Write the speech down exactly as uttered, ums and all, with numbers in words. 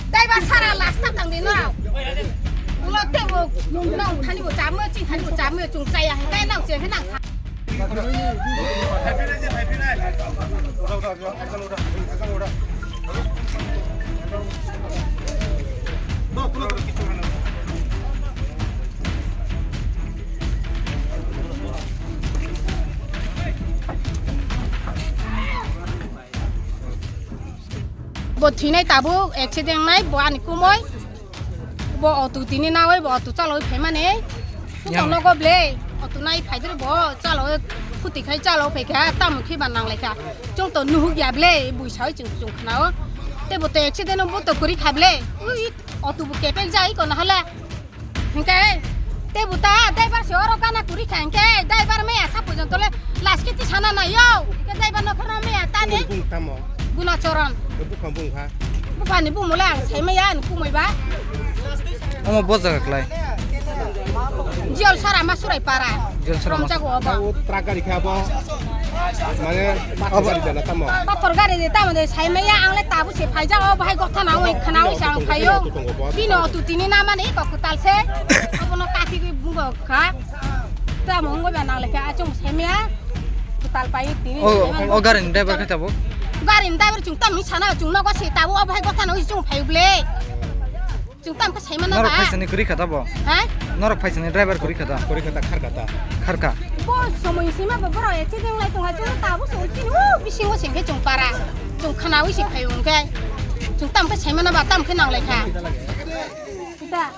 Driver sara last ta tang di norok. Ulo tebo nang thani bo chammo, ching thani bo chammo, chung chaya hai kai nang cheng nang. Bo thwinai tabuk accident nai bo ani kumui. Bo auto tini nawi bo auto chalwi phaimani. Yang. Chwng nogo ble auto nai phaidri bo chalwi phuti khai chalo phaikha tamo khiba nanglaikha. Chwng to nuhuk ya ble buisai chwng chwng khnao. Tei bo to accident bo to kwrwi kha ble. Ui, auto bo kepek jai kono hala. Hingke, tei buta, driver se oro gana kuri kha, hingke, driver meya sa porjonto le, last kiti sana na yo, hingke driver no khorna meya tani. Bung tamo? Guna choron. Bukhang bung kha. Buphani bumo le ang sai meya, ang kumui ba. Omo bo jaga klai. Jol sara ma surai para. Jol sara ma. Romjago obo. O truck gari kha bo. Mane pathor gari jana tamo. Pathor gari de tamo de sai maya ang le tabu se phai jago bahai gotha na oi khana oi sang phaio. Bino tu tini na mane ko kutal se. Abono kaki gui bungo kha. Tamo ngo ba nang le kha achung sai maya. Kutal pai tini. O, o gari ni driver kha tabo. Gari ni driver chung tam ni sana chung nogo se tabu o bahai gotha na oi chung phai ble. Chwng tam khe saimano ba? Norok phaisani kwrwi kha da bo? Ha? Norok phaisani driver kwrwi kha da? Kwrwi kha da, khar kha da. Khar kha. Bo somoi sima bo borok accident lai tongha, chwng tabuk se ultini, o, bisingo se hwnkhe chwng para. Chwng khwnawi se phaio hwnkhe. Chwng tam khe saimano ba, tam khe nang lai kha. Da.